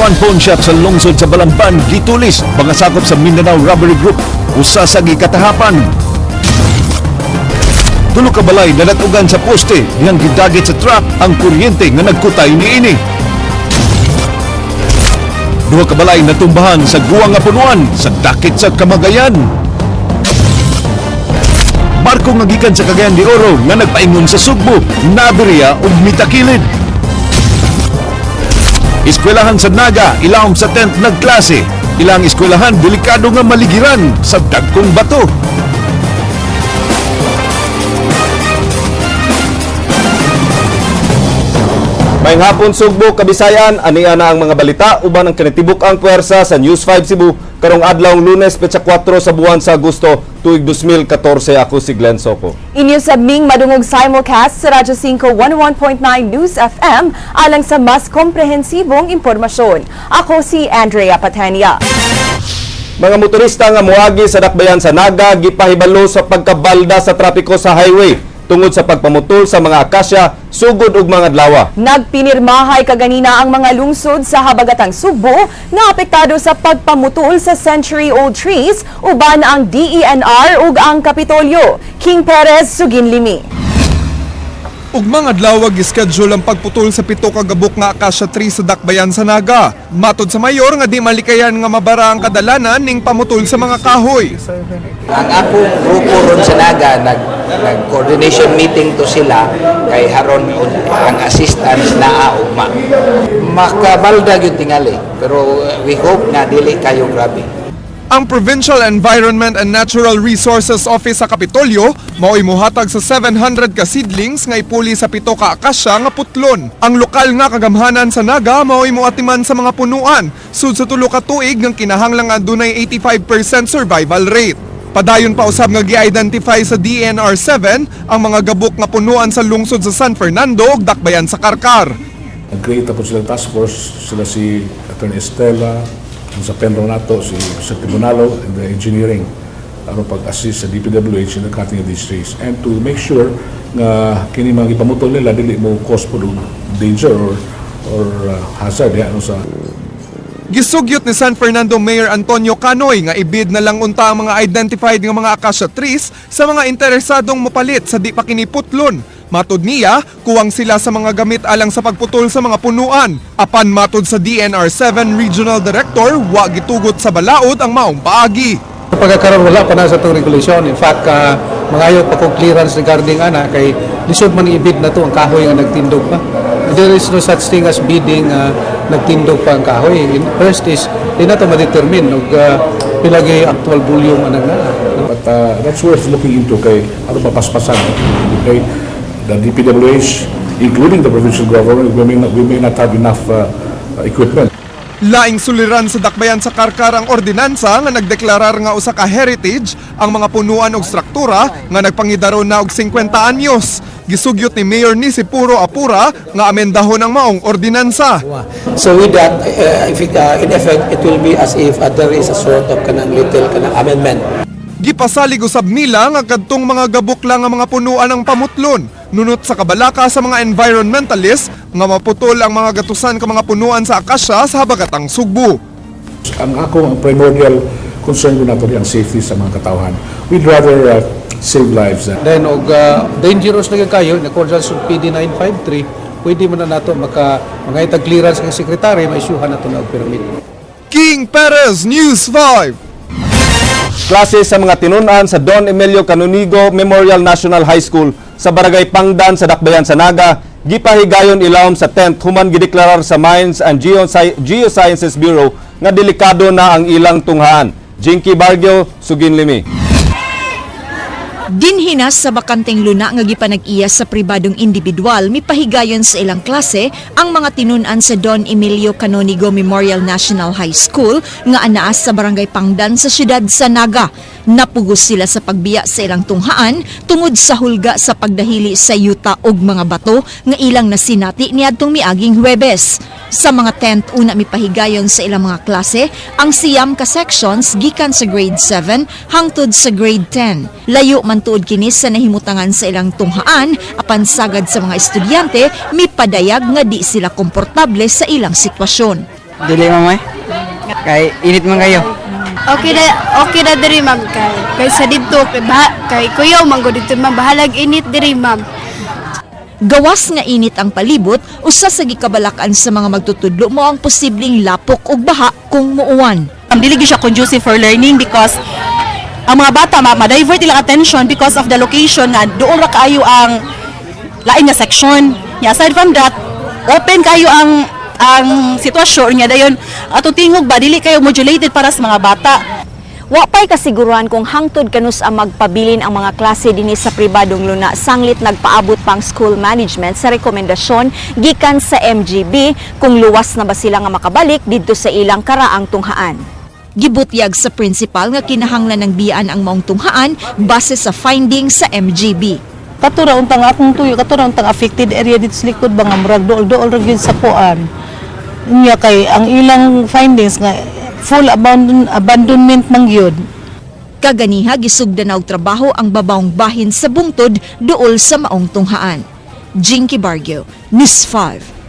One pawn shop sa lungsod sa Balamban gitulis, mga sakop sa Mindanao Robbery Group, usa sa gikatahapan. Tulo ka balay nanatugan sa poste dihang gidagit sa truck ang kuryente nga nagkutay niini. Duha ka balay natumbahan sa guwa nga punuan sa dakit sa Kamagayan. Barko nga gikan sa Cagayan de Oro nga nagpaingon sa Sugbo, naberiya ug mitakilid. Eskwelahan sa Naga, ilawom sa tent nagklase. Ilang eskwelahan delikado nga maligiran sa dagkong bato. Maayong hapon, Sugbo, Kabisayan, ania na ang mga balita uban ang kinatibuk ang puwersa sa News 5 Cebu karong adlaw Lunes, petsa 4 sa buwan sa Agosto, tuig 2014. Ako si Glenn Soco. Inyo sab ming madungog simulcast sa Radyo 5 101.9 News FM alang sa mas komprehensibong impormasyon. Ako si Andrea Patenia. Mga motorista nga moagi sa dakbayan sa Naga gipahibalo sa pagkabalda sa trapiko sa highway tungod sa pagpamutol sa mga akasya sugod og mga adlaw. Nagpinirmahay kaganina ang mga lungsod sa Habagatang Sugbo nga apektado sa pagpamutol sa century-old trees uban ang DENR ug ang Kapitolyo. King Perez, Suginlimi. Ug mga adlaw gischedule ang pagputol sa 7 ka gabok nga acacia tree sa dakbayan sa Naga. Matod sa mayor nga di malikayan nga mabara ang kadalanan ning pamutol sa mga kahoy. Ang akong grupo ron sa Naga, nag coordination meeting to sila kay haron ang assistance naa ugma. Makabalda gyud tingali, pero we hope nga dili kayo grabe. Ang Provincial Environment and Natural Resources Office sa Kapitolyo mao'y muhatag sa 700 ka seedlings nga ipuli sa 7 ka akasya nga putlon. Ang lokal nga kagamhanan sa Naga mao'y muatiman sa mga punuan sud sa 3 ka tuig nga kinahanglan nga adunay 85% survival rate. Padayon pa usab nga gi-identify sa DENR 7 ang mga gabok nga punuan sa lungsod sa San Fernando ug dakbayan sa Carcar. Nag-create po sila task force, sila si Attorney Estela, ang sa Penro nato, si Mr. Tibonalo, and the engineering aron pag-assist sa DPWH in the cutting of these trees and to make sure nga kini mga ipamutol nila dili mo cause po og danger or hazard ya, ano sa Gisugyot ni San Fernando Mayor Antonio Canoy nga ibid na lang unta ang mga identified nga mga acacia trees sa mga interesadong mopalit sa di pa kini putlon. Matod niya, kuwang sila sa mga gamit alang sa pagputol sa mga punuan. Apan matod sa DENR 7 Regional Director, wa gitugot sa balaod ang maong paagi. Pagkakaroon, wala pa na sa itong regulation. In fact, mangayo pa kong clearance regarding ana kay lisod man i-bid na to ang kahoy nga nagtindog pa. There is no such thing as bidding nagtindog pa ang kahoy. First is di na to ma-determine og pila gyud actual volume anang naa. No? But that's worth looking into kay ano mapaspasan, no? Kay the DPWH, including the provincial government, we may not have enough equipment. Laing suliran sa dakbayan sa Carcar ang ordinansa nga nagdeklarar nga usa ka heritage ang mga punuan og struktura nga nagpangidaron na og 50 anyos. Gisugyot ni Mayor Nicephoro Apura nga amendahon ang maong ordinansa. So with that, if it, in effect, it will be as if there is a sort of kanang little kanang amendment. Gipasalig usab nila nga kadtong mga gabok lang ang mga punuan ang pamutlon. Nunot sa kabalaka sa mga environmentalist nga maputol ang mga gatusan ka mga punuan sa akasya sa habagatang Sugbo. Ang ako, ang primordial concern ko nato ang safety sa mga katawhan. We'd rather save lives than Then og dangerous na gyud kayo in accordance with PD 953, pwede man na nato maka mangaytag clearance ng secretary, maisyuhan nato na og permit. King Perez, News 5. Klase sa mga tinunan sa Don Emilio Canonigo Memorial National High School sa Barangay Pangdan sa Dakbayan sa Naga gipahigayon ilawom sa tent human gideklarar sa Mines and Geosciences Bureau nga delikado na ang ilang tunghaan. Jinky Bargio, Suginlimi. Dinhinas sa bakanteng luna nga gipanag-iya sa pribadong individual, mipahigayon sa ilang klase ang mga tinun-an sa Don Emilio Canonigo Memorial National High School nga anaas sa Barangay Pangdan sa siyudad sa Naga. Napugos sila sa pagbiya sa ilang tunghaan tungod sa hulga sa pagdahili sa yuta og mga bato nga ilang nasinati niadtong miaging Huwebes. Sa mga tent una mipahigayon sa ilang mga klase ang 9 ka sections gikan sa grade 7 hangtod sa grade 10. Layo man tuod kini sa nahimutangan sa ilang tunghaan, apan sagad sa mga estudyante mipadayag nga di sila komportable sa ilang sitwasyon. Dili, ma'am, eh. Kay init man kayo. Okay na diri, ma'am, kay kaysa didto kay ba, kay kuyaw man gud didto, ma'am, bahalag init diri, ma'am. Gawas nga init ang palibot, usa sa gikabalakan sa mga magtutudlo mo ang posibleng lapok ug baha kung muuwan. Dili gyud siya conducive for learning because ang mga bata ma-divert ilang attention because of the location nga doon ra kaayo ang lain nga section. Yeah, aside from that, open kayo ang sitwasyon nga dayon atong tingog ba dili kayo modulated para sa mga bata. Wa pay kasiguruhan kung hangtod kanus ang magpabilin ang mga klase dinhi sa pribadong luna sanglit nagpaabot pang school management sa rekomendasyon gikan sa MGB kung luwas na ba sila nga makabalik didto sa ilang karaang tunghaan. Gibutyag sa principal nga kinahanglan ng biyaan ang maong tunghaan base sa findings sa MGB. Kato ra untang akong tuyo, kato ra untang affected area dito sa likod ba nga murag dool-dool ra gyud sa kuan. Nya kay ang ilang findings nga full abandonment man gyud. Kaganiha gisugdan na og trabaho ang babawong bahin sa bungtod duol sa maong tunghaan. Jinky Bargio, News 5.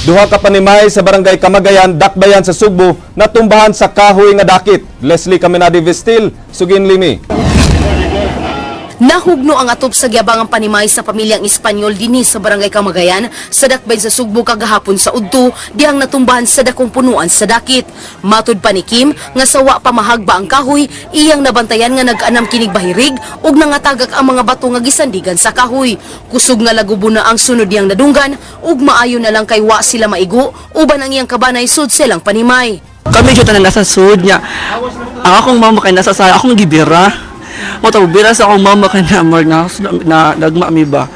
Duha ka panimay sa barangay Kamagayan, Dakbayan sa Sugbo, natumbahan sa kahoy nga dakit. Leslie Caminade Vestil, Sugin Limi. Nahugno ang atop sa giabangang panimay sa pamilyang Espanyol dinhi sa barangay Kamagayan sa Dakbayan sa Sugbo kagahapon sa udto dihang natumbahan sa dakong punuan sa dakit. Matud pa ni Kim nga sawa pa mahagba ang kahoy, iyang nabantayan nga nag-anam kinig bahirig ug nangatagak ang mga bato nga gisandigan sa kahoy. Kusog nga lagubo na ang sunod niyang nadunggan ug maayo na lang kay wa sila maigo uban ang iyang kabanay sud silang panimay. Kami jud tanan nasa sud niya. Ang akong mama kay nasa sala, akong gibira. Mo tawag bira sa akong mama kay na na, na nagma mi ba.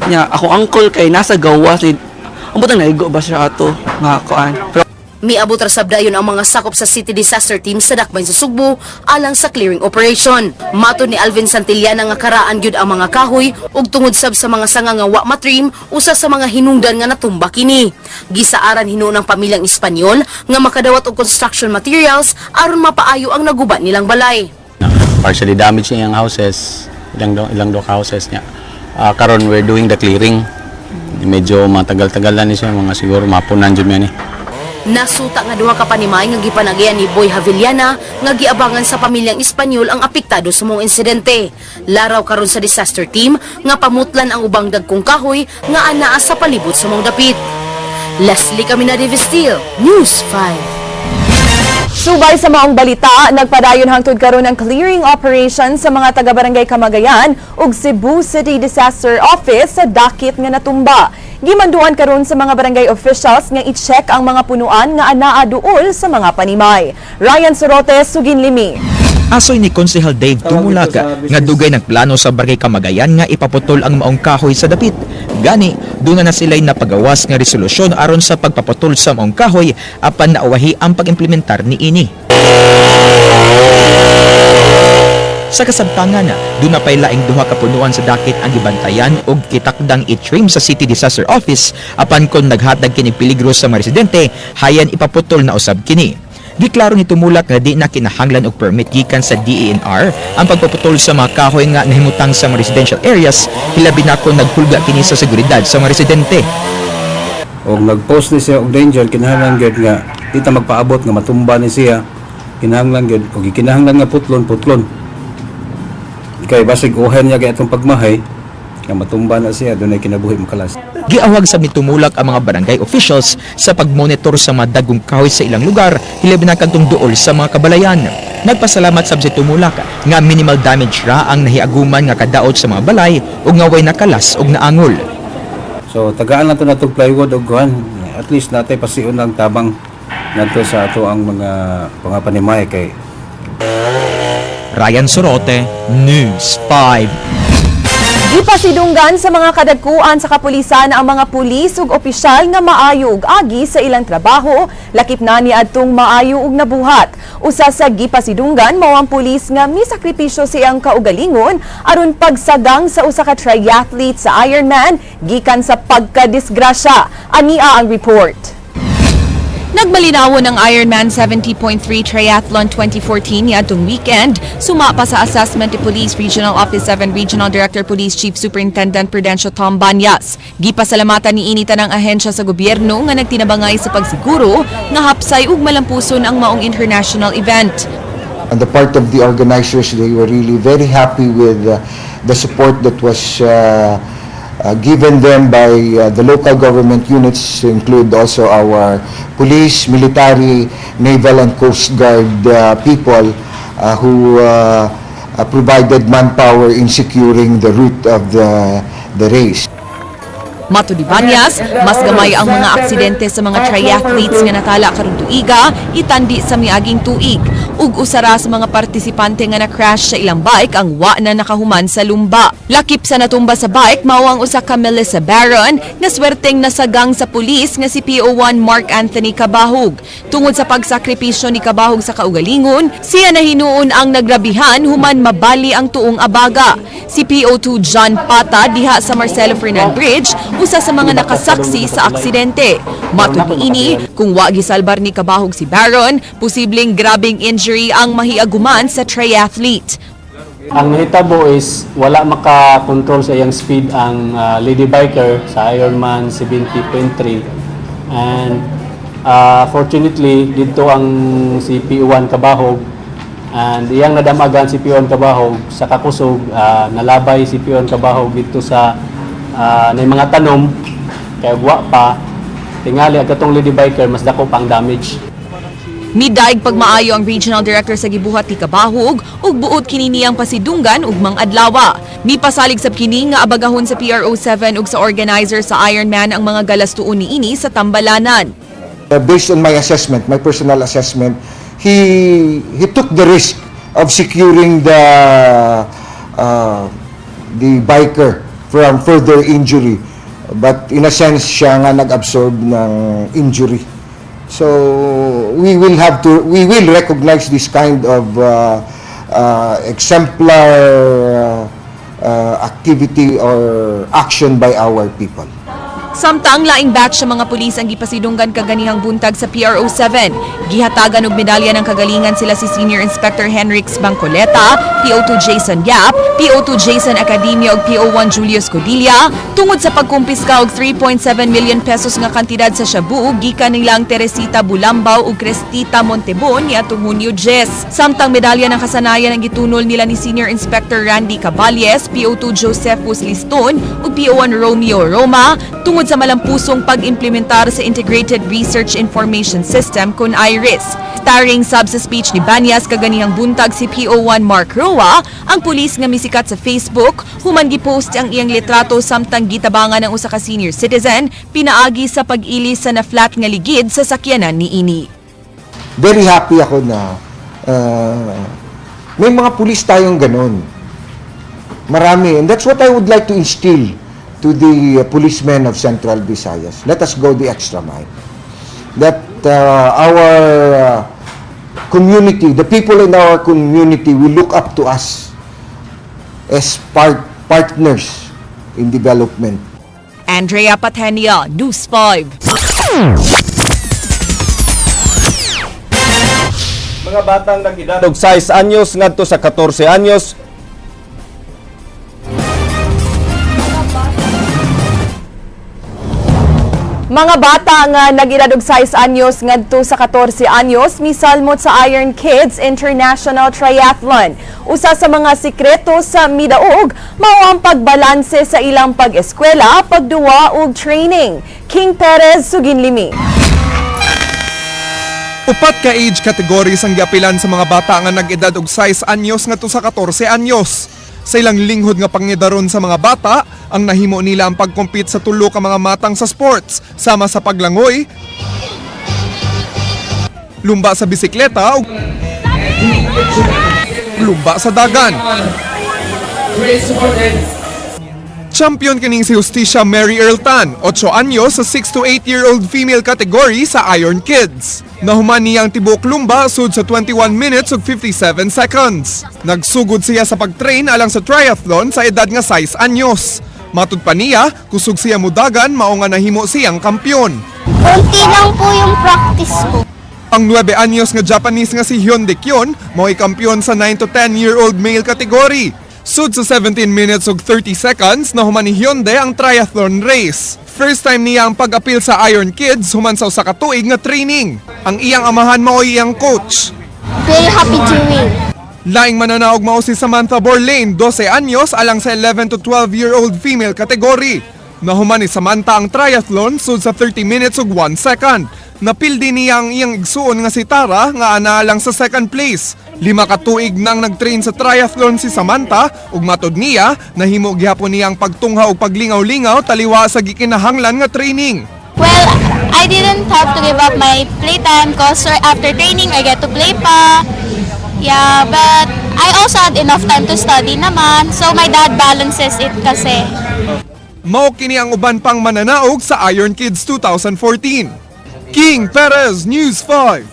Nya akong uncle kay nasa gawas ni ang butang naigo ba siya ato nga kuan. Pero Miabot ra sab dayon ang mga sakop sa City Disaster Team sa Dakbayan sa Sugbo alang sa clearing operation. Matod ni Alvin Santillana nga karaan gyud ang mga kahoy ug tungod sab sa mga sanga nga wa matrim, usa sa mga hinungdan nga natumba kini. Gisaaran hinuon ang pamilyang Espanyol nga makadawat og construction materials aron mapaayo ang naguba nilang balay. Partially damaged niya ang houses, ilang do houses niya. Karon we're doing the clearing. Medyo matagal-tagal na ni siya, mga siguro mapunan jud ni. Nasuta nga duha ka panimay nga gipanagayan ni Boy Havillana nga giabangan sa pamilyang Espanyol ang apektado sa mong insidente. Laraw karon sa disaster team nga pamutlan ang ubang dagkong kahoy nga anaa sa palibot sa mong dapit. Leslie Caminade Vestil, News 5. Subay sa maong balita, nagpadayon hangtod karon ang clearing operation sa mga taga-barangay Kamagayan ug Cebu City Disaster Office sa dakit nga natumba. Gimanduan karon sa mga barangay officials nga i-check ang mga punuan nga anaa duol sa mga panimay. Ryan Sorote, Sugin Limi. Asoy ni Konsehal Dave Tumulak nga dugay nagplano sa barangay Kamagayan nga ipaputol ang maong kahoy sa dapit. Gani, duna na sila'y napagawas nga resolusyon aron sa pagpaputol sa maong kahoy apan nauwahi ang pag-implementar niini. Sa kasabtangan, duna pay laing duha ka punuan sa dakit ang gibantayan og kitakdang i-trim sa City Disaster Office apan kon naghatag kini peligro sa mga residente, hayan ipaputol na usab kini. Giklaro ni Tumulak nga di na kinahanglan og permit gikan sa DENR ang pagpaputol sa mga kahoy nga nahimutang sa mga residential areas, hilabi na kon naghulga kini sa seguridad sa mga residente. Og nag-post ni siya og danger, kinahanglan gyud nga di ta magpaabot nga matumba ni siya. Kinahanglan gyud og kinahanglan nga putlon, putlon, kay basig uhen niya kay atong pagmahay nga matumba na siya, dunay kinabuhi makalas. Giawhag sab ni Tumulak ang mga barangay officials sa pagmonitor sa mga dagong kahoy sa ilang lugar, hilabi na kadtong duol sa mga kabalayan. Nagpasalamat sab si Tumulak nga minimal damage ra ang nahiaguman nga kadaot sa mga balay ug nga way nakalas ug naangol. So tagaan lang to natong plywood og kuan, at least natay pasiun lang tabang ngadto sa ato ang mga panimay kay Ryan Sorote, News 5. Gipasidunggan sa mga kadagkuan sa kapulisan ang mga pulis ug opisyal nga maayo ug agi sa ilang trabaho, lakip na niadtong maayo ug nabuhat. Usa sa gipasidunggan mao ang pulis nga misakripisyo sa iyang kaugalingon aron pagsagang sa usa ka triathlete sa Ironman gikan sa pagkadisgrasya. Ania ang report. Nagmalinawon ang Ironman 70.3 Triathlon 2014 niadtong weekend. Suma pa sa assessment ni Police Regional Office 7 Regional Director Police Chief Superintendent Prudencio Tom Banyas. Gipasalamatan ni ini tanang ahensya sa gobyerno nga nagtinabangay sa pagsiguro nga hapsay ug malampuson ang maong international event. On the part of the organizers, they were really very happy with the support that was given them by the local government units, to include also our police, military, naval and coast guard people who provided manpower in securing the route of the race. Matud ni Banyas, mas gamay ang mga aksidente sa mga triathletes nga natala karong tuiga itandi sa miaging tuig. Ug usara sa mga partisipante nga na-crash sa ilang bike ang wa na nakahuman sa lumba. Lakip sa natumba sa bike mao ang usa ka Melissa Barron na swerteng nasagang sa pulis nga si PO1 Mark Anthony Cabahug. Tungod sa pagsakripisyo ni Cabahug sa kaugalingon, siya na hinuon ang nagrabihan human mabali ang tuong abaga. Si PO2 John Pata diha sa Marcelo Fernan Bridge, usa sa mga nakasaksi sa aksidente. Matud niini, kung wa gisalbar ni Cabahug si Barron, posibleng grabeng injury ang mahiaguman sa triathlete. Ang nahitabo is wala maka-control sa iyang speed ang lady biker sa Ironman 70.3 and fortunately dito ang si PO1 Cabahog and iyang nadamagan si PO1 Cabahog sa kakusog, nalabay si PO1 Cabahog dito sa na mga tanom kay wa pa tingali ang katong lady biker, mas dako pa ang damage. Midaig pagmaayo ang regional director sa gibuhat ni Cabahug ug buot kini niyang pasidunggan ug mang-adlawa. Mipasalig sab kini nga abagahon sa PRO7 ug sa organizer sa Ironman ang mga galastuon niini sa tambalanan. Based on my assessment, my personal assessment, he took the risk of securing the biker from further injury. But in a sense, siya nga nag-absorb ng injury. So we will recognize this kind of exemplar activity or action by our people. Samtang laing batch sa mga pulis ang gipasidunggan kaganihang buntag sa PRO7. Gihatagan og medalya ng kagalingan sila si Senior Inspector Henrix Bangcoleta, PO2 Jason Yap, PO2 Jason Academia ug PO1 Julius Codilla tungod sa pagkumpiska og 3.7 million pesos nga kantidad sa shabu gikan nilang Teresita Bulambaw ug Crestita Montebon niadtong Hunyo 10. Samtang medalya ng kasanayan ang gitunol nila ni Senior Inspector Randy Caballes, PO2 Josephus Liston ug PO1 Romeo Roma tungod sa malampusong pag-implementar sa Integrated Research Information System kon IRIS. Starring sab sa speech ni Banyas kaganihang buntag si PO1 Mark Roa, ang pulis nga misikat sa Facebook, human gipost ang iyang litrato samtang gitabangan ng usa ka senior citizen pinaagi sa pag-ilis sa na-flat nga ligid sa sakyanan niini. Very happy ako na may mga pulis tayong ganun. Marami. And that's what I would like to instill to the policemen of Central Visayas. Let us go the extra mile. That our community, the people in our community will look up to us as partners in development. Andrea Patenia, News 5. Mga batang nag-edad og 6 anyos ngadto sa 14 anyos. Mga bata nga nag-edad og 6 anyos ngadto sa 14 anyos misalmot sa Iron Kids International Triathlon. Usa sa mga sikreto sa midaog mao ang pagbalanse sa ilang pag-eskwela, pagduwa ug training. King Perez, Suginlimi. Upat ka age categories ang giapilan sa mga bata nga nag-edad og 6 anyos ngadto sa 14 anyos. Sa ilang linghod nga pangidaron sa mga bata, ang nahimo nila ang pag-compete sa tulo ka mga matang sa sports, sama sa paglangoy, lumba sa bisikleta ug lumba sa dagan. Champion kining si Justicia Mary Earl Tan, 8 anyos sa 6 to 8 year old female category sa Iron Kids. Nahuman niya ang tibuok lumba sud sa 21 minutes ug 57 seconds. Nagsugod siya sa pag-train alang sa triathlon sa edad nga 6 anyos. Matud pa niya, kusog siya mudagan mao nga nahimo siyang kampyon. Kunti lang po yung practice ko. Ang 9 anyos nga Japanese nga si Hyun Kyon mao'y kampiyon sa 9 to 10 year old male category. Sud sa 17 minutes ug 30 seconds na human ni Hyundai ang triathlon race. First time niya ang pag-apil sa Iron Kids human sa usa ka tuig nga training. Ang iyang amahan mao'y iyang coach. Very happy to win. Laing mananaog mao si Samantha Borlane, 12 anyos, alang sa 11 to 12 year old female category. Nahuman ni Samantha ang triathlon sud sa 30 minutes ug 1 second. Napildi niya ang iyang igsuon nga si Tara nga ana lang sa second place. 5 ka tuig nang nagtrain sa triathlon si Samantha ug matod niya nahimo gihapon niya ang pagtungha ug paglingaw-lingaw taliwa sa gikinahanglan nga training. Well, I didn't have to give up my playtime because after training, I get to play pa. Yeah, but I also had enough time to study naman. So my dad balances it kasi. Mao kini ang uban pang mananaog sa Iron Kids 2014. King Perez, News 5.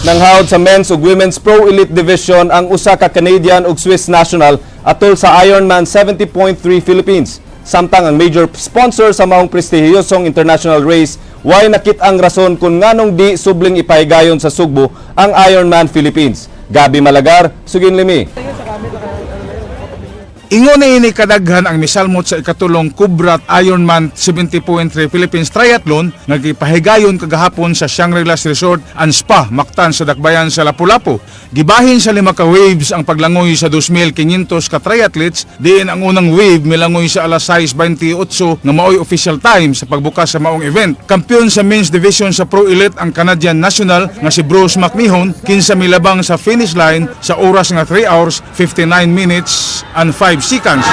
Nanghawd sa men's ug women's Pro Elite Division ang usa ka Canadian ug Swiss national atol sa Ironman 70.3 Philippines. Samtang ang major sponsor sa maong prestihiyosong international race, way nakit ang rason kung nganong di subling ipahigayon sa Sugbo ang Ironman Philippines. Gabi Malagar, Sugin Limi. Ingon na ini kadaghan ang misalmot sa ikatulong Kubrat Ironman 70.3 Philippines Triathlon nga gipahigayon kagahapon sa Shangri-La's Resort and Spa, Mactan sa Dakbayan sa Lapu-Lapu. Gibahin sa lima ka waves ang paglangoy sa 2,500 ka triathletes, diin ang unang wave milangoy sa alas 6:28 nga maoy official time sa pagbukas sa maong event. Kampiyon sa men's division sa Pro Elite ang Canadian national nga si Bruce McMahon, kinsa milabang sa finish line sa oras nga 3 hours 59 minutes and 5 seconds.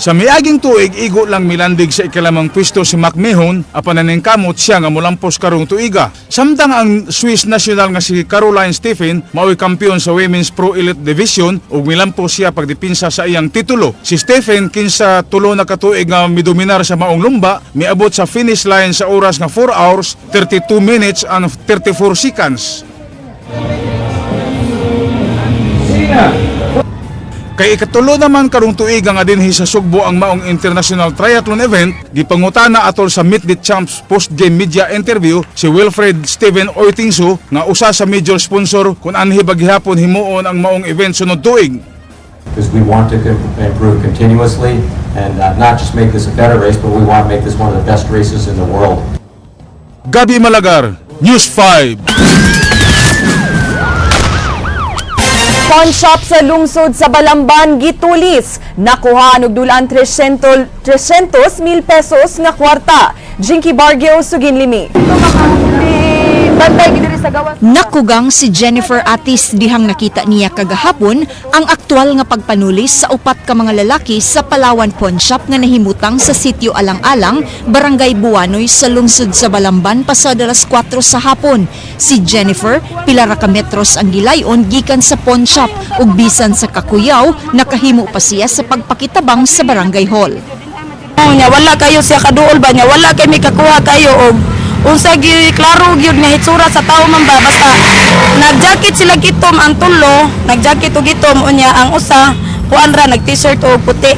Sa miaging tuig, igo lang milandig sa ikalamang pwesto si McMahon apan naningkamot siya nga molampos karong tuiga. Samtang ang Swiss national nga si Caroline Stephen mao'y kampiyon sa Women's Pro Elite Division ug milampos siya pagdepinsa sa iyang titulo. Si Stephen, kinsa 3 na katuig nga midominar sa maong lumba, miabot sa finish line sa oras nga 4 hours 32 minutes and 34 seconds. Kay ikatulo naman karong tuiga nga dinhi sa Sugbo ang maong international triathlon event, gipangutana atol sa Meet the Champs post-game media interview si Wilfred Steven Oitingso nga usa sa major sponsor kung anhi ba gihapon himuon ang maong event sunod tuig. Because we want to improve continuously and not just make this a better race, but we want to make this one of the best races in the world. Gabi Malagar, News 5. Pawn shop sa lungsod sa Balamban gitulis. Nakuha og dulaan 300 300 mil pesos nga kwarta. Jinky Bargio, Sugin Limi. Nakugang si Jennifer Atis dihang nakita niya kagahapon ang aktual nga pagpanulis sa upat ka mga lalaki sa Palawan Pawn Shop nga nahimutang sa sitio Alang-Alang, Barangay Buanoy sa lungsod sa Balamban pasado alas 4 sa hapon. Si Jennifer, pila ra ka metros ang gilayon gikan sa pawn shop ug bisan sa kakuyaw nakahimo pa siya sa pagpakitabang sa barangay hall. Nya wala kayo siya kaduol ba, nya wala kay mi kakuha kayo og unsa gyud klaro gyud nga hitsura sa tawo man ba, basta nagjacket sila gitom ang tulo, nagjacket og itom, unya ang usa kuan ra, nag t-shirt og puti.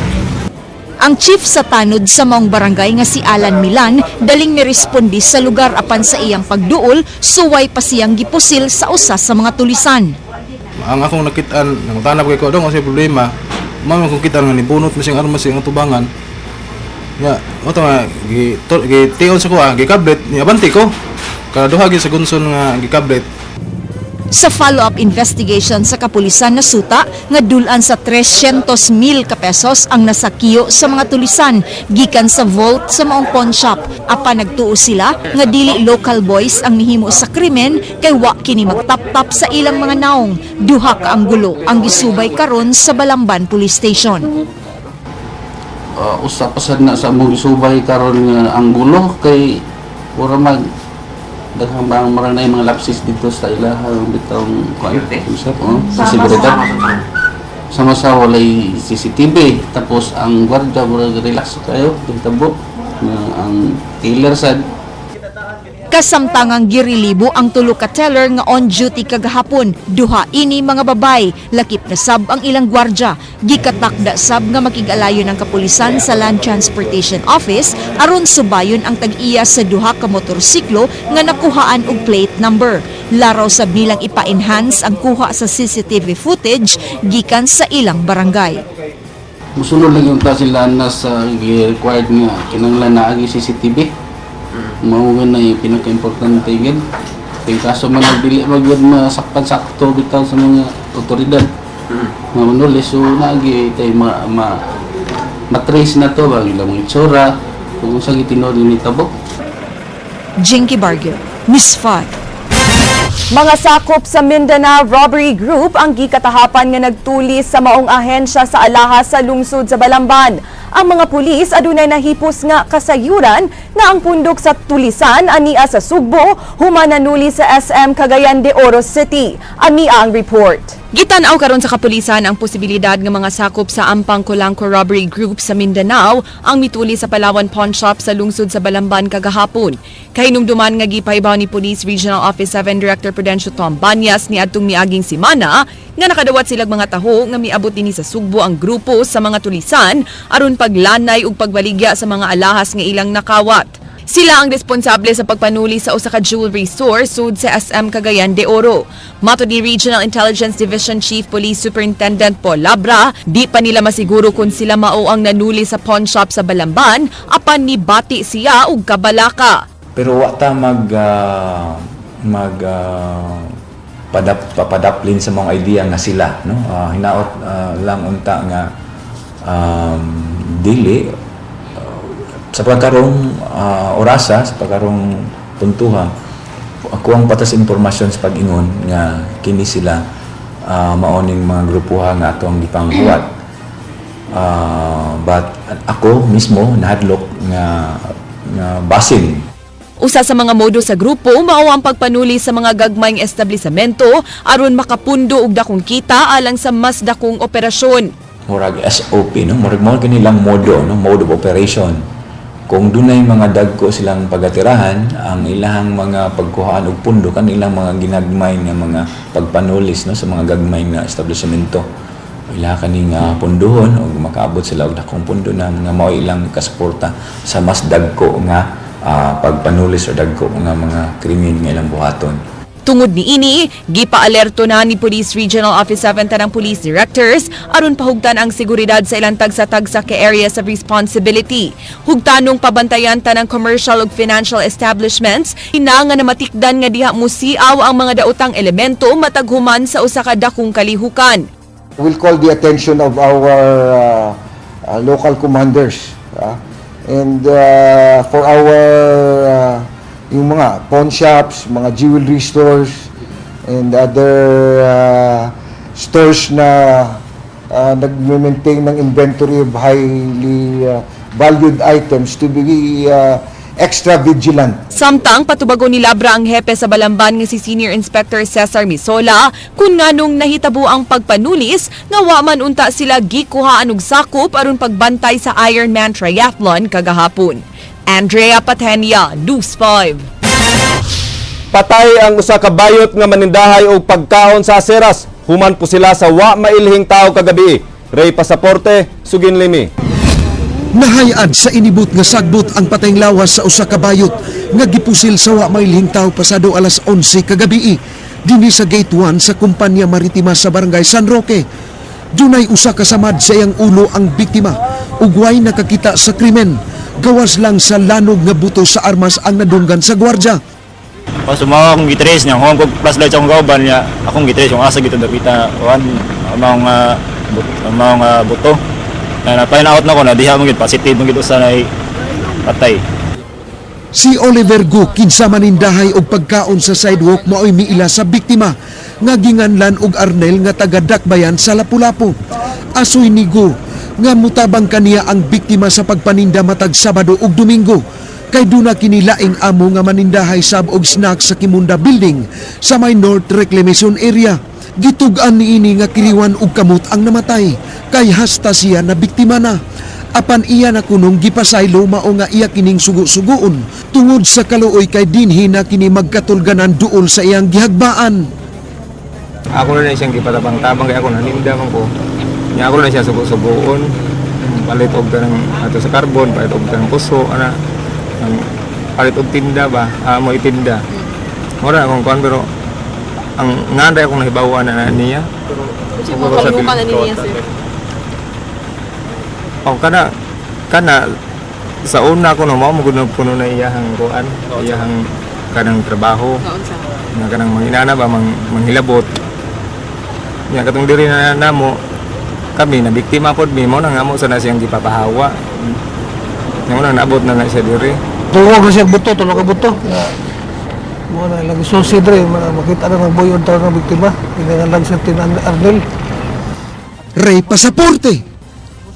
Ang chief sa tanod sa maong barangay nga si Alan Milan daling miresponde sa lugar, apan sa iyang pagduol suway pa siyang gipusil sa usa sa mga tulisan. Ang akong nakitaan, nangutana ko kay dong kasi problema, mao man kong kitaan nga nibunot mo siyang armas siyang atubangan. Nga, mo to nga gi to, gi tion sa kuha, gikablet ni abante ko. Kada duha gyud sa gunson nga gikablet. Sa follow-up investigation sa kapulisan, nasuta nga dulan sa 300 mil ka pesos ang nasakiyo sa mga tulisan gikan sa vault sa maong pawn shop. Apan nagtuo sila nga dili local boys ang nihimo sa krimen kay wa kini magtap-tap sa ilang mga naong. Duha ka anggulo ang gisubay karon sa Balamban Police Station. Usa pa sad na sa among gisubay karon nga ang gulo kay ura mag daghang bang mura na yung mga lapses dito sa ilahang bitong kuan sa, oh, sa seguridad, sama sa walay CCTV, tapos ang gwardiya mura relax kayo gintabo nga ang killer sad. Kasamtangang girilibo ang tulo ka teller nga on duty kagahapon. Duha ini mga babay, lakip na sab ang ilang gwardya. Gikatakda sab nga makig-alayon ang kapulisan sa Land Transportation Office aron subayon ang tag-iya sa duha ka motorsiklo nga nakuhaan og plate number. Laraw sab nilang ipa-enhance ang kuha sa CCTV footage gikan sa ilang barangay. Musunod lang yung ta sila na sa required nga kinahanglan na agi CCTV. Mao na yung pinaka-importante gid. Kay kaso man nagdili magyud masakpan sakto bitaw sa mga otoridad. Mga manulis, so naagi tay ma, ma matrace na to bang ilang mga itsura kung sa gitinuod ni tabo. Jinky Bargo, Miss 5. Mga sakop sa Mindanao Robbery Group ang gikatahapan nga nagtuli sa maong ahensya sa alahas sa lungsod sa Balamban. Ang mga pulis adunay nahipos nga kasayuran nga ang pundok sa tulisan ania sa Sugbo, human nanuli sa SM Cagayan de Oro City. Ania ang report. Gitan-aw karon sa kapulisan ang posibilidad nga mga sakop sa Ampang Colangco Robbery Group sa Mindanao ang mituli sa Palawan Pawn Shop sa lungsod sa Balamban kagahapon. Kahinumduman nga gipahibaw ni Police Regional Office 7 Director Prudencio Tom Banyas niadtong miaging semana nga nakadawat silag mga taho nga miabot dinhi sa Sugbo ang grupo sa mga tulisan aron paglanay ug pagbaligya sa mga alahas nga ilang nakawat. Sila ang responsable sa pagpanuli sa usa ka jewelry store sud sa SM Cagayan de Oro. Matod ni Regional Intelligence Division Chief Police Superintendent Paul Labra, di pa nila masiguro kung sila mao ang nanuli sa pawn shop sa Balamban apan nibati siya og kabalaka. Pero wa ta mag mag papadaplin sa mga idea nga sila, no? Hinaot lang unta nga dili sa pagkarong orasa, sa pagkarong puntuha, ako ang patas impormasyon sa pag-ingon nga kini sila maoning mga grupuha nga ato ang gipanghuwat. But ako mismo nahadlok nga nga basin. Usa sa mga modo sa grupo mao ang pagpanuli sa mga gagmayng establisamento aron makapundo og dakong kita alang sa mas dakong operasyon. Murag SOP, no, murag mo kanilang modo, no, mode of operation. Kung dunay mga dagko silang pagatirahan, ang ilahang mga pagkuhaan og pundo kanilang mga ginagmay nga mga pagpanulis, no, sa mga gagmay nga establishmento, ila kaning punduhon og makaabot sila og dakong pundo na nga mao ilang kasuporta sa mas dagko nga pagpanulis o dagko nga mga krimen nga ilang buhaton. Tungod niini, gipaalerto na ni Police Regional Office 7 tanang police directors aron pahugtan ang seguridad sa ilang tagsa-tagsa ka areas of responsibility. Hugtanong pabantayan tanang commercial ug financial establishments, ina nga namatikdan nga diha musiaw ang mga daotang elemento matag human sa usa ka dakong kalihukan. We'll call the attention of our local commanders and for our yung mga pawn shops, mga jewelry stores and other stores na nagme-maintain ng inventory of highly valued items to be extra vigilant. Samtang patubago ni Labra ang hepe sa Balamban nga si Senior Inspector Cesar Misola kung nganong nahitabo ang pagpanulis nga wa man unta sila gikuhaan og sakop aron pagbantay sa Ironman Triathlon kagahapon. Andrea Patenia, News 5. Patay ang usa ka bayot nga manindahay og pagkaon sa Aseras. Human po sila sa wa mailhing tao kagabi. Ray Pasaporte, Sugin Limi. Nahayad sa inibot nga sagbot ang patayng lawas sa usa ka bayot nga gipusil sa wa mailhing tawo pasado alas 11 kagabi dinhi sa Gate 1 sa Kumpanya Maritima sa Barangay San Roque. Dunay usa ka samad sa iyang ulo ang biktima ug way nakakita sa krimen. Gawas lang sa lanog nga buto sa armas ang nadunggan sa gwardya. Pas sumawa akong gitrace niya, kung akong flashlight sa akong kauban niya, akong gitrace kung asa gito dapita kuan among among buto. Na na-find out na ko na diha mo gid positive mo gid usa na patay. Si Oliver Go, kinsa manindahay og pagkaon sa sidewalk, maoy miila sa biktima nga ginganlan og Arnel nga taga Dakbayan sa Lapu-Lapu. Asoy ni Go nga mutabang kaniya ang biktima sa pagpaninda matag Sabado ug Domingo kay duna kini laing amo nga manindahay sab og snack sa Kimunda Building sa may North Reclamation Area. Gitug-an niini nga kiliwan og kamot ang namatay kay hasta siya na biktima na. Apan iya na kunong gipasaylo, mao nga iya kining sugo-sugoon tungod sa kaluoy kay dinhi na kini magkatulganan duol sa iyang gihagbaan. Ako na siyang gipatabang-tabang kay ako naninda man ko. Nya ako na siya sugo-sugoon. Palit og kanang ato sa carbon, palit og kanang puso ana. Ang palit og tinda ba, mo itinda. Mura akong kuan, pero ang nganday akong nahibaw na niya. Pero sa na niya, sir? Oh, kana kana sa una ko no, mao mo gud puno na iyahang kuan, iyahang kanang trabaho. Nga kanang manginana ba, manghilabot. Nya katong diri na namo kami na biktima pod mi, mo nang amo sa na siyang gipapahawa. Nya mo nang naabot na na siya diri. Tuwag na siya buto, tulo ka buto. Mo na lang susi dre, makita na ng boyon taon ng biktima. Pinangalan siya tin Arnel. Ray Pasaporte,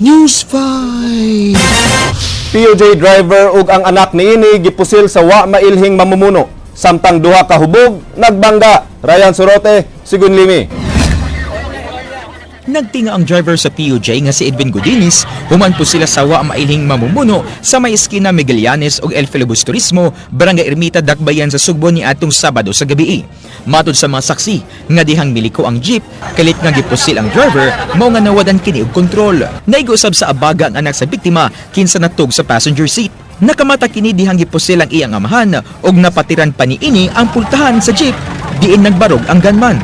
News 5. PUJ driver ug ang anak niini gipusil sa wa mailhing mamumuno. Samtang duha ka hubog nagbangga. Ryan Sorote, Sigun Limi. Nagtinga ang driver sa PUJ nga si Edwin Godinis human po sila sa wa mailhing mamumuno sa may eskina Miguelianes ug El Filibusterismo, Barangay Ermita, Dakbayan sa Sugbo ni atong Sabado sa gabi. Matod sa mga saksi nga dihang miliko ang jeep, kalit nga gipusil ang driver, mao nga nawadan kini og kontrol. Naigusab sa abaga ang anak sa biktima kinsa natug sa passenger seat. Nakamata kini dihang gipusil ang iyang amahan ug napatiran pa niini ang pultahan sa jeep diin nagbarog ang gunman.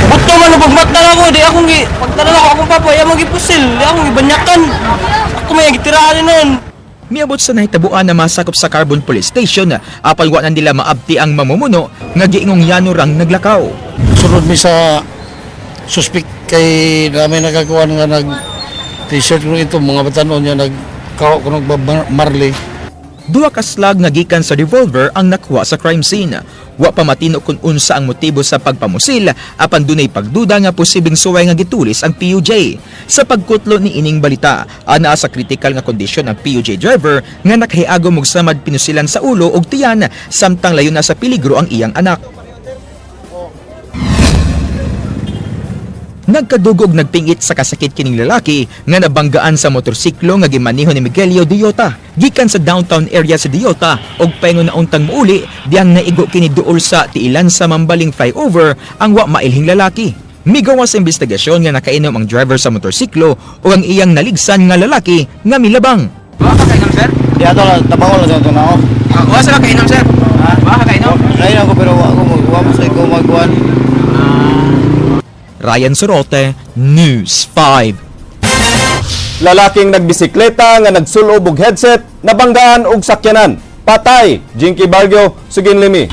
Buto man ang pagmata na ako, di akong gi pagtanaw ako akong papa, iya mo gipusil, di akong gibanyakan. Ako may gitiraan ni noon. Miabot sa nahitabuan na masakop sa Carbon Police Station, apal wa na nila maabti ang mamumuno nga giingong yano rang naglakaw. Sunod mi sa suspect kay namin nagagawa nga nag t-shirt ko ito mga batanon niya nagkaw ko nag Marley. Duha ka slag nga gikan sa revolver ang nakuha sa crime scene. Wa pa matino kung unsa ang motibo sa pagpamusil apan dunay pagduda nga posibleng suway nga gitulis ang PUJ. Sa pagkutlo ni ining balita, anaa sa critical nga kondisyon ang PUJ driver nga nakahiagom og samad pinusilan sa ulo ug tiyan samtang layo na sa peligro ang iyang anak. Nagkadugog nagpingit sa kasakit kining lalaki nga nabanggaan sa motorsiklo nga gimaneho ni Miguelio Diota. Gikan sa downtown area sa Diota og paingon na untang muuli diyang naigo kini duol sa tiilan sa Mambaling flyover ang wa mailhing lalaki. Migawas sa investigasyon nga nakainom ang driver sa motorsiklo ug ang iyang naligsan nga lalaki nga milabang. Di ato lang tabangon lang sa na ako. Wa sa kainom, sir? Wa ka kainom? Kainom ko pero wa ko wa mo sa ko magkuan. Ryan Sorote, News 5. Lalaking nagbisikleta nga nagsulob og headset, nabanggaan og sakyanan. Patay, Jinky Barrio, Sugin Limi.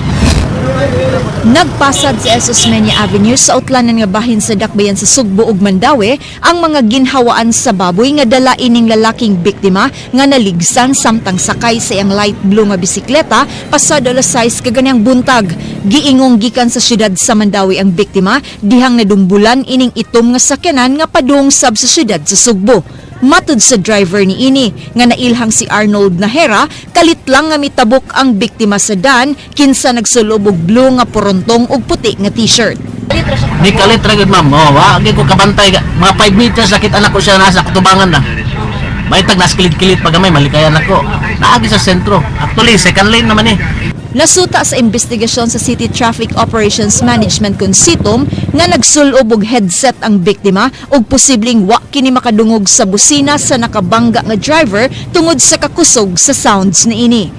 Nagpasad sa S. Osmeña Avenue sa utlanan nga bahin sa Dakbayan sa Sugbo ug Mandaue ang mga ginhawaan sa baboy nga dala ining lalaking biktima nga naligsan samtang sakay sa iyang light blue nga bisikleta pasado alas 6 kaganyang buntag. Giingong gikan sa syudad sa Mandaue ang biktima dihang nadumbulan ining itom nga sakyanan nga padung sab sa syudad sa Sugbo. Matud sa driver ni ini nga nailhang si Arnold Nahera, kalit lang nga mitabok ang biktima sa dan kinsa nagsulob og blue nga porontong ug puti nga t-shirt. Di kalit ra gyud, ma'am. Oh, wa gyud ko kabantay, mga 5 meters sakit anak ko siya nasa katubangan na. Baitag nas kilit-kilit pa gamay malikayan ako. Naagi sa sentro. Actually, second lane naman eh. Nasuta sa investigasyon sa City Traffic Operations Management Consitom nga nagsulob og headset ang biktima ug posibleng wa kini makadungog sa busina sa nakabangga nga driver tungod sa kakusog sa sounds niini.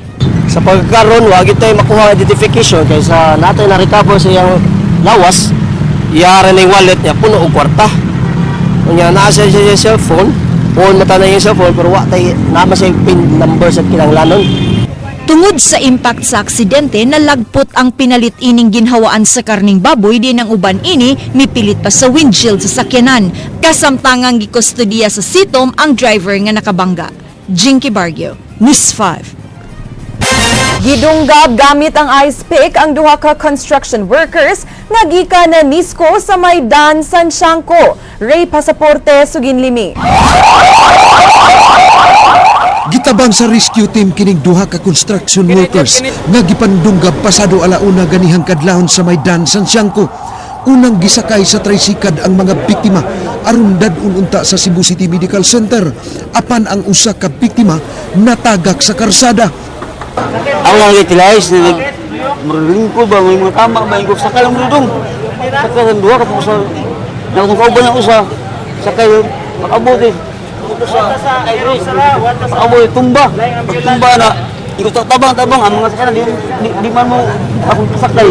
Sa pagkaron wa gyud tay makuha ang identification kay sa natay na recover sa iyang lawas, iyara na yung wallet niya puno og kwarta. Unya naa siya sa cellphone, phone mata na yung cellphone pero wa tay naa siya pin number sa kinahanglanon. Tungod sa impact sa aksidente, nalagpot ang pinalit ining ginhawaan sa karning baboy din ang uban ini mipilit pa sa windshield sa sakyanan. Kasamtangang gikustodiya sa sitom ang driver nga nakabangga. Jinky Barrio, News 5. Gidunggab gamit ang ice pick ang duha ka construction workers nga gikan na nisko sa Maidan Sanciangco. Ray Pasaporte, Suginlimi. Gitabang sa rescue team kining duha ka construction workers nga gipandunggab pasado alauna ganihang kadlawon sa Maidan Sanciangco. Unang gisakay sa trisikad ang mga biktima aron dad-on unta sa Cebu City Medical Center, apan ang usa ka biktima natagak sa karsada. Ako lang utilize na nag marulingko ba, may mga tama ba, yung sakay lang dudong. Sakay ang duha, kapag sa nakatong kauban ng usa, sakay, makabot eh. Makabot eh, tumba. Pag tumba na, ikot tabang-tabang, ang mga sakay na, di man mo akong sakay.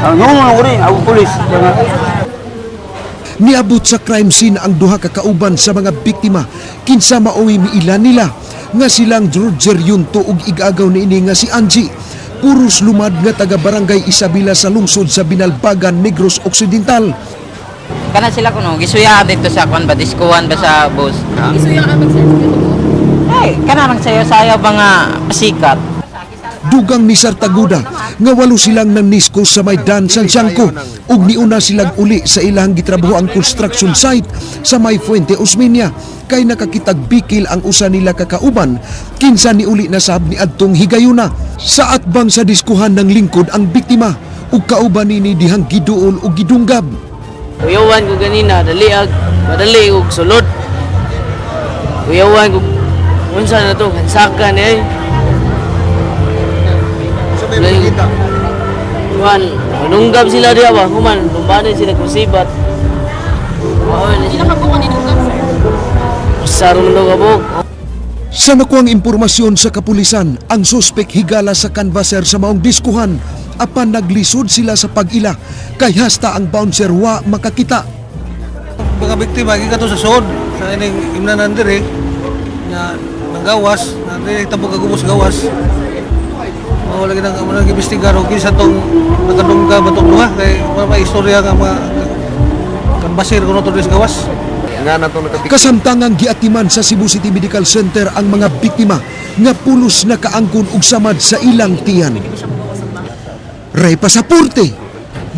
Ang nung ko rin, ako pulis. Niabot sa crime scene ang duha ka kauban sa mga biktima, kinsa maoy miila nila nga silang Roger Yunto ug igagaw niini nga si Angie. Puros lumad nga taga Barangay Isabela sa lungsod sa Binalbagan, Negros Occidental. Kana sila kuno gisuya dito sa kwan ba diskuan ba sa bus. Gisuya ka mag-search dito. Ay, kana nang sayo-sayo ba nga pasikat. Dugang ni Sartaguda nga walo silang nangnisko sa may Dan Sanciangco ug niuna silang uli sa ilang gitrabaho ang construction site sa may Fuente Osmeña kay nakakitag bikil ang usa nila kakauban kinsa ni uli na sab ni adtong higayuna. Sa atbang sa diskuhan ng lingkod ang biktima ug kauban nini dihang giduol ug gidunggab. Uyawan ko ganina, dali ag, madali og sulod. Uyawan ko, unsa na to, kansakan eh. Sa may makita? Kuan, manunggab sila diya ba, human, lumbanin sila kusibat. Sila ka po ninunggab, sir? Usar man daw kabuk. Sa nakuang impormasyon sa kapulisan, ang suspek higala sa canvasser sa maong diskuhan apan naglisod sila sa pag-ila kay hasta ang bouncer wa makakita. Mga biktima gikan to sa sod sa ining imnanan diri na nanggawas na diri tabog kagubos gawas. Mao lagi nang amo nang imbestigar og kinsa tong nakadungga ba tong duha kay wala may istorya nga mga kanbasir kuno to diri sa gawas. Kasamtangang giatiman sa Cebu City Medical Center ang mga biktima nga pulos na kaangkon og samad sa ilang tiyan. Ray Pasaporte,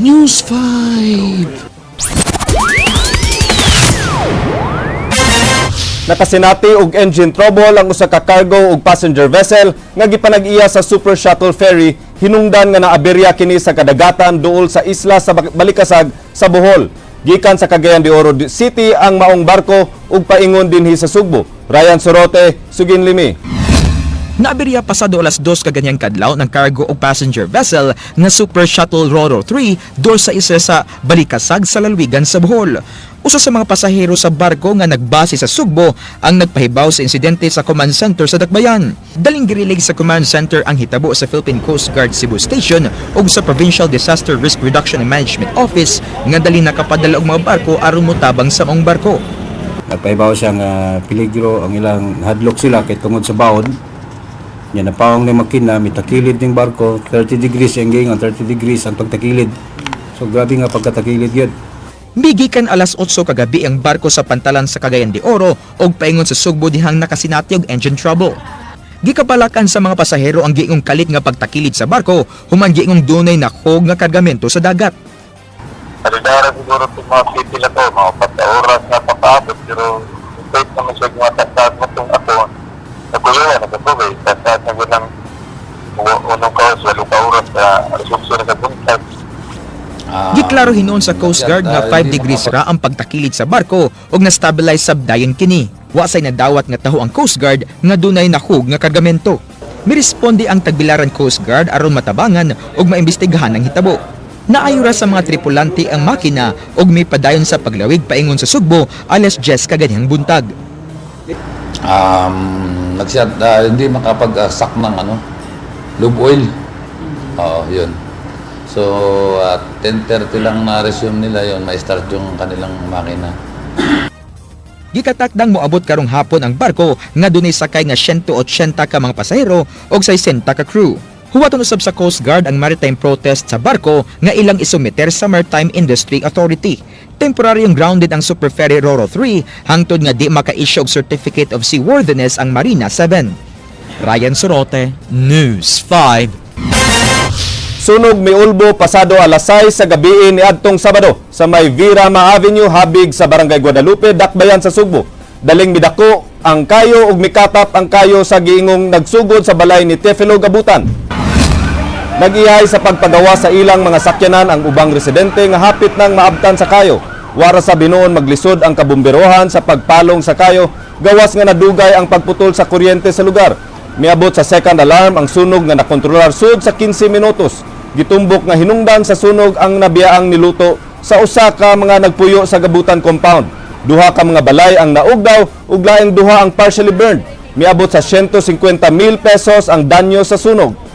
News 5. Nakasinati og engine trouble ang usa ka cargo ug passenger vessel nga gipanag-iya sa Super Shuttle Ferry hinungdan nga naaberya kini sa kadagatan duol sa isla sa Balikasag sa Bohol. Gikan sa Cagayan de Oro City ang maong barko ug paingon dinhi sa Sugbo. Ryan Sorote, Sugin Limi. Naaberya pasado alas 2 kaganyang kadlaw ng cargo o passenger vessel nga Super Shuttle Roro 3 door sa isa sa Balikasag sa lalawigan sa Bohol. Usa sa mga pasahero sa barko nga nagbase sa Sugbo ang nagpahibaw sa insidente sa command center sa Dakbayan. Daling girilig sa command center ang hitabo sa Philippine Coast Guard Cebu Station ug sa Provincial Disaster Risk Reduction and Management Office nga dali nakapadala og mga barko aron motabang sa maong barko. Nagpahibaw siya nga peligro ang ilang hadlok sila kay tungod sa baod. Nya napawang ni makina mitakilid ning barko 30 degrees ang giingon, 30 degrees ang pagtakilid. So grabe nga pagkatakilid yun. Migikan alas 8 kagabi ang barko sa pantalan sa Cagayan de Oro og paingon sa Sugbo dihang nakasinati og engine trouble. Gikabalakan sa mga pasahero ang giingong kalit nga pagtakilid sa barko human giingong dunay nakhog nga kargamento sa dagat. Kalidara siguro itong mga city na to, mga 4 oras na papaabot, pero wait naman siya mga tasaad mo itong ako, nagulo, nagkatubay, tasaad na gano'n 1 ka oras, 8 ka oras sa alas 8 na sa buntag. Giklaro hinuon sa Coast Guard nga 5 degrees ra ang pagtakilid sa barko ug na-stabilize sab dayon kini. Wa say nadawat nga taho ang Coast Guard nga dunay nahug nga kargamento. Miresponde ang Tagbilaran Coast Guard aron matabangan ug maimbestigahan ang hitabo. Naayura sa mga tripulante ang makina ug may padayon sa paglawig paingon sa Sugbo alas 10 kaganhang buntag. Hindi makapag-sak ng lube oil. Oo, yun. So, at 10:30 lang na-resume nila yun, ma-start yung kanilang makina. Gikatakdang moabot karong hapon ang barko nga dunay sakay nga 180 ka mga pasahero ug 60 ka crew. Huwaton usab sa Coast Guard ang maritime protest sa barko nga ilang isumiter sa Maritime Industry Authority. Temporaryong grounded ang Super Ferry Roro 3 hangtod nga di maka-issue og Certificate of Seaworthiness ang Marina 7. Ryan Sorote, News 5. Sunog miulbo pasado alas 6 sa gabi ni adtong Sabado sa may Virama Avenue habig sa Barangay Guadalupe, Dakbayan sa Sugbo. Daling midako ang kayo ug mikatap ang kayo sa giingong nagsugod sa balay ni Tefilo Gabutan. Nag-ihay sa pagpagawa sa ilang mga sakyanan ang ubang residente nga hapit nang maabtan sa kayo. Wara sa binuon maglisod ang kabumberohan sa pagpalong sa kayo, gawas nga nadugay ang pagputol sa kuryente sa lugar. Miabot sa second alarm ang sunog nga nakontrolar sud sa 15 minutos. Gitumbok nga hinungdan sa sunog ang nabiyaang niluto sa usa ka mga nagpuyo sa Gabutan compound. Duha ka mga balay ang naugdaw ug laing duha ang partially burned. Miabot sa 150 mil pesos ang danyo sa sunog.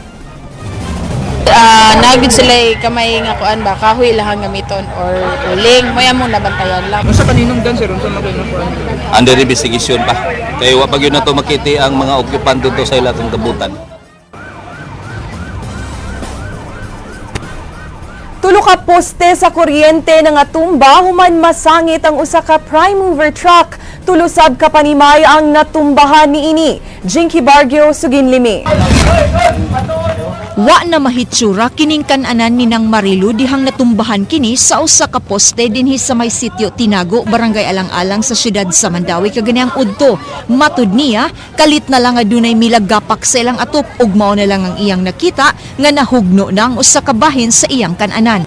Nagid sila kamay nga kuan ba kahoy lahang gamiton or uling moya mo nabantayan lang. Unsa kaninong dan sir unsa man kayo nakuan? Under investigation pa. Kaya wa pa gyud na to makiti ang mga occupant dito sa ilang gabutan. Tulo ka poste sa kuryente nga tumba human masangit ang usa ka prime mover truck. Tulo sab ka panimay ang natumbahan niini. Jinky Bargio, Suginlimi. Wa na mahitsura kining kananan ni nang Marilu dihang natumbahan kini sa usa ka poste dinhi sa may sitio Tinago, Barangay Alang-alang sa syudad sa Mandawi kaganihang udto. Matud niya, kalit na lang nga dunay milagapak sa ilang atop ug mao na lang ang iyang nakita nga nahugno na ang usa ka bahin sa iyang kananan.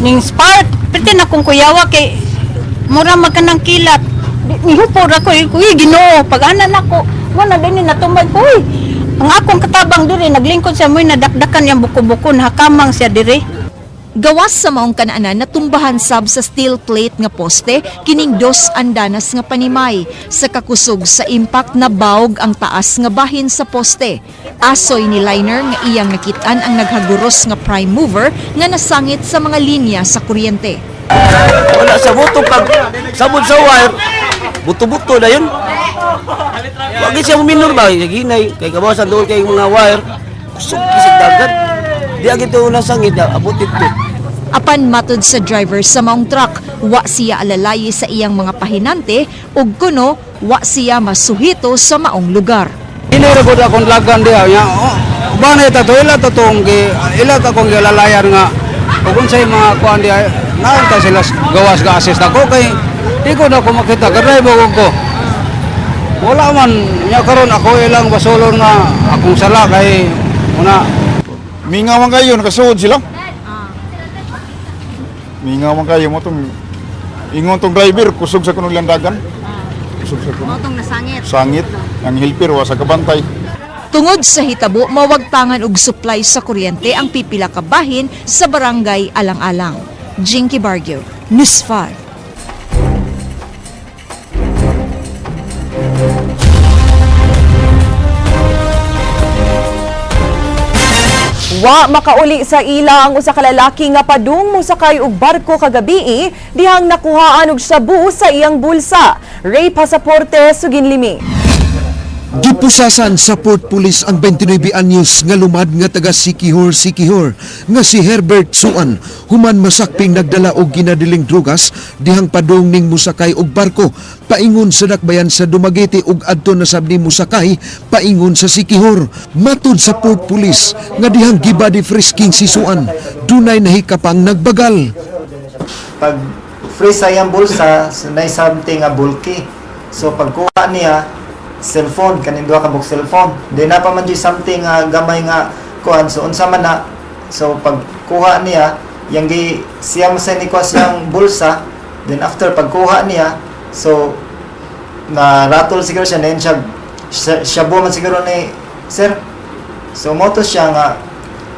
Ning spark pwede na kong kuyawa kay mura magkanang kilat. Nihupo ra ko eh, kuy Ginoo pag ana nako mo na din natumbay ko uy. Ang akong katabang diri naglingkod siya mo'y nadakdakan yang buko-buko nahakamang siya diri. Gawas sa maong kanaanan natumbahan sab sa steel plate nga poste kining dos andanas nga panimay. Sa kakusog sa impact na bawog ang taas nga bahin sa poste. Asoy ni liner nga iyang nakitaan ang naghaguros nga prime mover nga nasangit sa mga linya sa kuryente. Wala sa buto pag sabod sa wire, buto-buto na yun. Wag siya minor ba ginay kay kabawasan doon kay mga wire. Kusog kisig dagat. Di agad ito nasangit abot ito. Apan matod sa driver sa maong truck, wa siya alalayi sa iyang mga pahinante ug kuno wa siya masuhito sa maong lugar. Ini ra gud akong lagan diha nya. Oh, uban na ito ila to tong gi ila ta kong gilalayan nga ug unsay mga kuan diha naanta sila gawas ga assist ako kay di ko na ko makita ga-drive ko. Wala man nya karon ako ilang basolon nga akong sala kay una. Mingaw man kayo, nakasuod sila. Mingaw man kayo mo tong ingon tong driver kusog sa kunong landagan. Kusog sa kunong. Mao nasangit. Sangit ang helper wa sa kabantay. Tungod sa hitabo, mawagtangan og supply sa kuryente ang pipila ka bahin sa barangay Alang-alang. Jinky Bargio, News 5. Wa makauli sa ila ang usa ka lalaki nga padung mosakay og barko kagabii dihang nakuhaan og shabu sa iyang bulsa. Ray Pasaporte, Suginlimi. Gipusasan sa Port Police ang 29 anyos nga lumad nga taga Sikihor, Sikihor nga si Herbert Suan human masakping nagdala og ginadiling drugas dihang padung ning musakay og barko paingon sa Dakbayan sa Dumaguete ug adto na sab ni musakay paingon sa Sikihor. Matud sa Port Police nga dihang gibody frisking si Suan, dunay nahikapang nagbagal. Pag free sa iyang bulsa, so nay something nga bulky. So pagkuha niya cellphone, kaning duha ka buok cellphone. Di na pa man di something nga gamay nga kuan, so unsa man na. So pagkuha niya, yang gi siya mo sa ni kuha siyang bulsa, then after pagkuha niya, so na rattle siguro siya, then siya shabu man siguro ni sir. So moto siya nga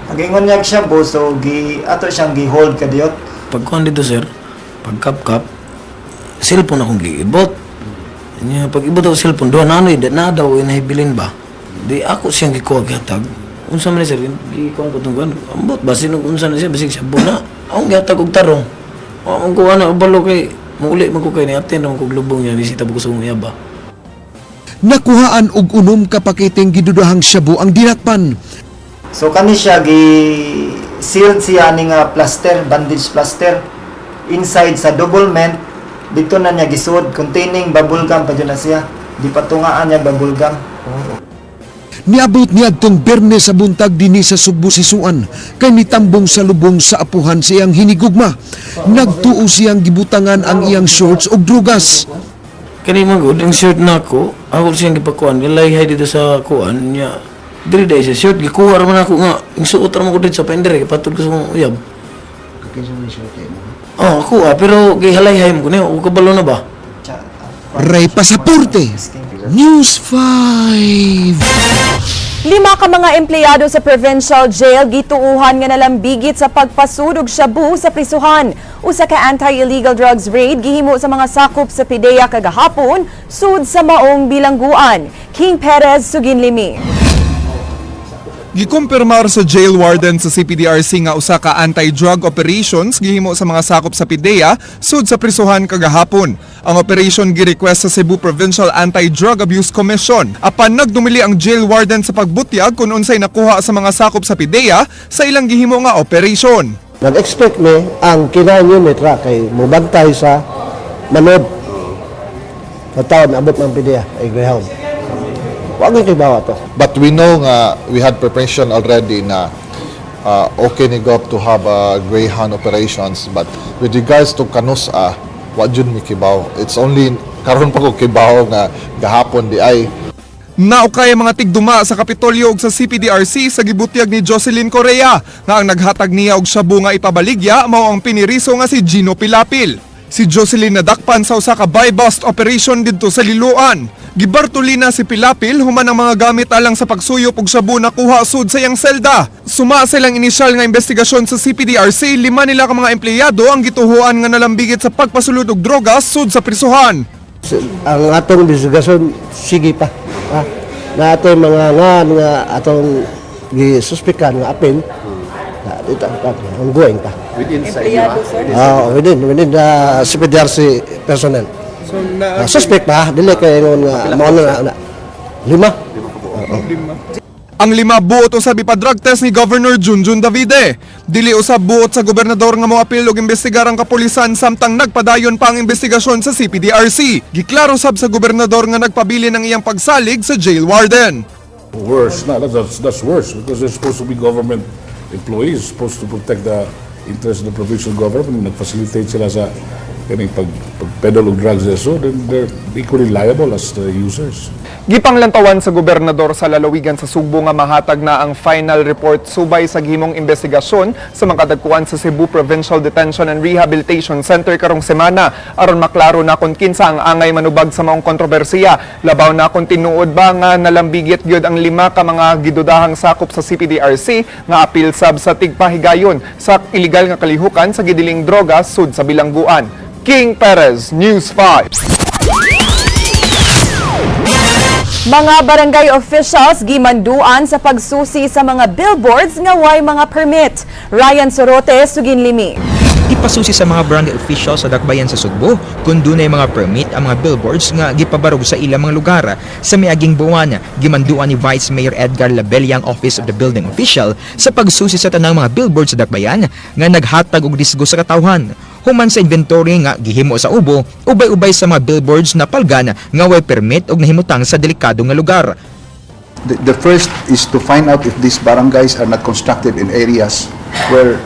pag-ingon niya shabu, so gi ato siyang gi-hold kadiyot. Pagkuhan dito sir, pagkap-kap, cellphone akong giibot. Nya pag ibot ako cellphone, duha na ano, di na daw inahibilin ba? Di ako siyang gikuha gihatag. Unsa man ni sir, gikuha ko tong kuan. Ambot ba sino unsa na siya basig siya na. Akong gihatag og tarong. Wa man ko ana balo kay muuli man ko kay ni attend man ko lubong niya bisita ko sa akong ba. Nakuhaan og 6 ka paketeng gidudahang shabu ang dinakpan. So kani siya gi sealed siya ani nga plaster, bandage plaster inside sa double ment dito na niya gisuod containing bubble gum pa jud na siya. Di patungaan niya bubble gum. Niabot niadtong Biyernes sa buntag dinhi sa Sugbo si Suan kay nitambong sa lubong sa apuhan sa iyang hinigugma. Nagtuo siyang gibutangan ang iyang shorts og drugas. Kani man gud ang shirt nako, ako siyang gipakuan, nilayhay dito sa kuan niya. Diri dai sa shirt gikuha ra man ako nga yung suot ra man ko dito sa pander kay patud ko sa akong uyab. Kinsa man siya mo? Oh, ako ah, pero gihalay-hay mo ko niyo, ug kabalo na ba? Ray Pasaporte, News 5. Lima ka mga empleyado sa provincial jail gituuhan nga nalambigit sa pagpasud og shabu sa prisuhan. Usa ka anti-illegal drugs raid gihimo sa mga sakop sa PDEA kagahapon sud sa maong bilangguan. King Perez, Suginlimi. Gikumpirmar sa jail warden sa CPDRC nga usa ka anti-drug operations gihimo sa mga sakop sa PDEA sud sa prisuhan kagahapon. Ang operation gi-request sa Cebu Provincial Anti-Drug Abuse Commission. Apan nagdumili ang jail warden sa pagbutyag kung unsay nakuha sa mga sakop sa PDEA sa ilang gihimo nga operation. Nag-expect mi ang K9 unit ra kay mubantay sa manod. Sa taon abot ng PDEA ay Greyhound. Wag kay bawa to. But we know nga we had preparation already na okay ni Gov to have a Greyhound operations, but with regards to kanus-a, wa jud mi kibaw. It's only karon pa ko kibaw nga gahapon di ay. Naukay ang mga tigduma sa Kapitolyo ug sa CPDRC sa gibutyag ni Jocelyn Correa nga ang naghatag niya og shabu nga ipabaligya mao ang piniriso nga si Gino Pilapil. Si Jocelyn nadakpan sa usa ka buy-bust operation didto sa Liloan. Gibartulina si Pilapil human ang mga gamit alang sa pagsuyop og shabu nakuha sud sa iyang selda. Suma sa ilang inisyal nga investigasyon sa CPDRC, lima nila ka mga empleyado ang gituhuan nga nalambigit sa pagpasulod og droga sud sa prisuhan. Ang atong investigasyon sige pa. Ha? Na atoy mga nga nga atong gisuspikan nga apil. Na dito pa ongoing pa. Within sa inyo? Ah, within the CPDRC personnel. So, Suspect pa, dili kay ingon nga mao na lima. Oo. Ang lima buot usab ipa-drug test ni Governor Junjun Davide. Dili usab buot sa gobernador nga moapil og imbestigar ang kapulisan samtang nagpadayon pa ang investigasyon sa CPDRC. Giklaro sab sa gobernador nga nagpabilin ang iyang pagsalig sa jail warden. Worse, no, that's worse because they're supposed to be government employees, supposed to protect the interest of the provincial government. Nag-facilitate sila sa kaning pag-peddle of drugs there, so then they're equally liable as the users. Gipanglantawan sa gobernador sa lalawigan sa Sugbo nga mahatag na ang final report subay sa gihimong investigasyon sa mga kadagkuan sa Cebu Provincial Detention and Rehabilitation Center karong semana aron maklaro na kung kinsa ang angay manubag sa maong kontrobersiya. Labaw na kung tinuod ba nga nalambigit gyud ang lima ka mga gidudahang sakop sa CPDRC nga apil sab sa tigpahigayon sa iligal nga kalihukan sa gidiling droga sud sa bilangguan. King Perez, News 5. Mga barangay officials gimanduan sa pagsusi sa mga billboards nga way mga permit. Ryan Sorote, Suginlimi. Ipasusi sa mga barangay officials sa Dakbayan sa Sugbo kung dunay mga permit ang mga billboards nga gipabarog sa ilang mga lugar. Sa miaging buwan, gimanduan ni Vice Mayor Edgar Labella ang Office of the Building Official sa pagsusi sa tanang mga billboards sa Dakbayan nga naghatag og disgo sa katawhan. Human sa inventory nga gihimo sa ubo, ubay-ubay sa mga billboards na palgan nga way permit og nahimutang sa delikado nga lugar. The first is to find out if these barangays are not constructed in areas where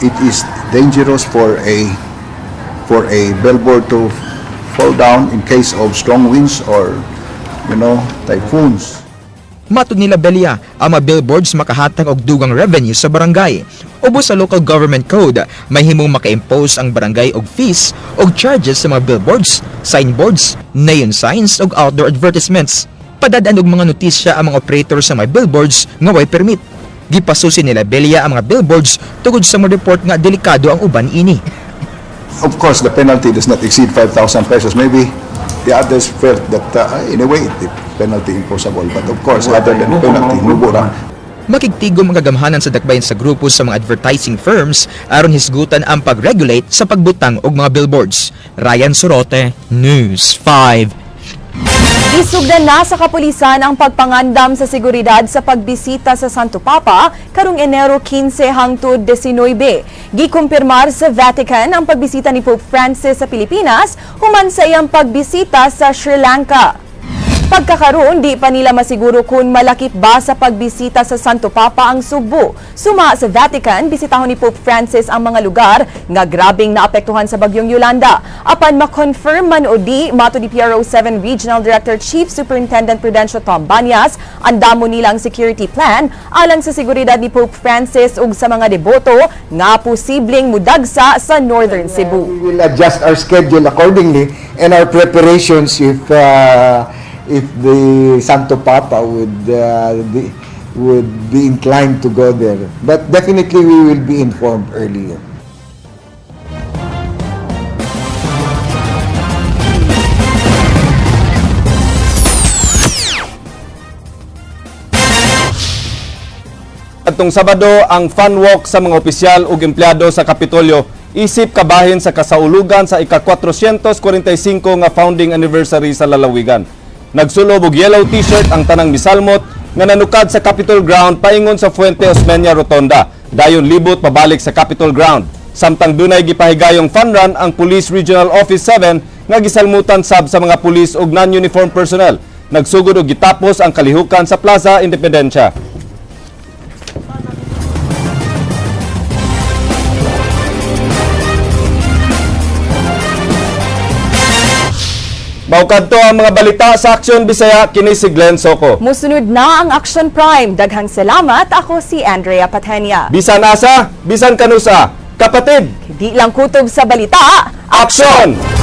it is dangerous for a billboard to fall down in case of strong winds or typhoons. Matod ni Labella, ang mga billboards makahatag og dugang revenue sa barangay. Ubos sa local government code, mahimong maka-impose ang barangay og fees og charges sa mga billboards, signboards, neon signs ug outdoor advertisements. Padad-an og mga notisya ang mga operator sa mga billboards nga way permit. Gipasusi ni Labella ang mga billboards tungod sa mga report nga delikado ang uban ini. Of course, the penalty does not exceed 5,000 pesos. Maybe the others felt that in a way the penalty imposable. But of course, other than penalty, nubo ra. Makigtigom ang kagamhanan sa Dakbayan sa grupo sa mga advertising firms aron hisgutan ang pag-regulate sa pagbutang og mga billboards. Ryan Sorote, News 5. Isugdan na sa kapulisan ang pagpangandam sa seguridad sa pagbisita sa Santo Papa karong Enero 15 hangtod 19. Gikumpirmar sa Vatican ang pagbisita ni Pope Francis sa Pilipinas human sa iyang pagbisita sa Sri Lanka. Pagkakaroon, di pa nila masiguro kung malakip ba sa pagbisita sa Santo Papa ang Sugbo. Suma sa Vatican, bisitahon ni Pope Francis ang mga lugar nga grabing naapektuhan sa bagyong Yolanda. Apan ma-confirm man o di, mato ni PRO 7 Regional Director Chief Superintendent Prudencio Tom Banyas, andamo nilang security plan alang sa seguridad ni Pope Francis ug sa mga deboto nga posibleng mudagsa sa Northern Cebu. We will adjust our schedule accordingly and our preparations if the Santo Papa would be inclined to go there. But definitely we will be informed earlier. Atong Sabado ang fun walk sa mga opisyal ug empleyado sa Kapitolyo isip kabahin sa kasaulugan sa ika-445 nga founding anniversary sa lalawigan. Nagsulob og yellow t-shirt ang tanang misalmot nga nanukad sa Capitol Ground paingon sa Fuente Osmeña Rotonda. Dayon libot pabalik sa Capitol Ground. Samtang dunay gipahigayong fun run ang Police Regional Office 7 nga gisalmutan sab sa mga pulis ug non-uniform personnel. Nagsugod og gitapos ang kalihukan sa Plaza Independencia. Mao kadto ang mga balita sa Aksyon Bisaya, kini si Glenn Soco. Musunod na ang Action Prime. Daghang salamat. Ako si Andrea Patenia. Bisan asa, bisan kanusa. Kapatid, Di lang kutob sa balita. Aksyon!